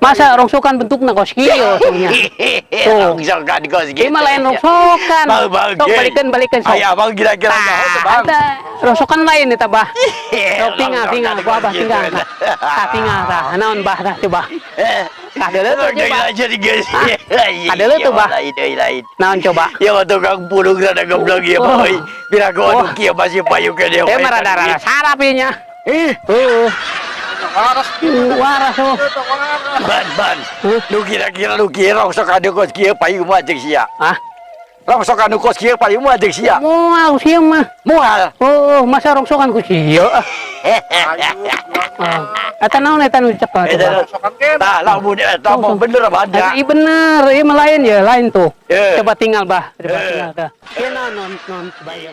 Masa rongsokan bentukna kos kieu nya? Tuh. Rongsokan kos kieu. Ieu mah lain rongsokan. Bang, bang. Sok balikeun, balikeun sok. Aya abang kira-kira nyaho teu, Bang? Eta rongsokan lain eta, Bah. Sok tinggal, tinggal ku Abah, tinggal. Tah, tinggal tah. Naon, Bah, tah coba. Tah, deuleu tuh coba. Jadi guys. Deuleu tuh, Bah. Lain deui, lain. Naon coba? Ya mah tukang pulung rada goblok ieu, Oh. boy. Bila gua Oh. anu kieu masih payu ke dia. Eh, mah rada-rada sarap ieu nya. Ih, Heeh. Waras. Waras oh. Ban ban. Huh? Nu kira-kira nu kieu rongsok anu kos kieu payu mah jeung sia. Ah, Rongsok anu kos kieu payu mah jeung sia. Moal sia mah. Moal. Oh, masa rongsokan ku sia ah. Oh. Eta naon eta nu dicekel coba? Rongsokan kene. Tah, lamun eta mah bener Eta banda. Iya bener, ieu mah lain ya, lain tuh. Eh. Coba tinggal, Bah, coba Eh. tinggal dah. Ieu naon non non coba ieu.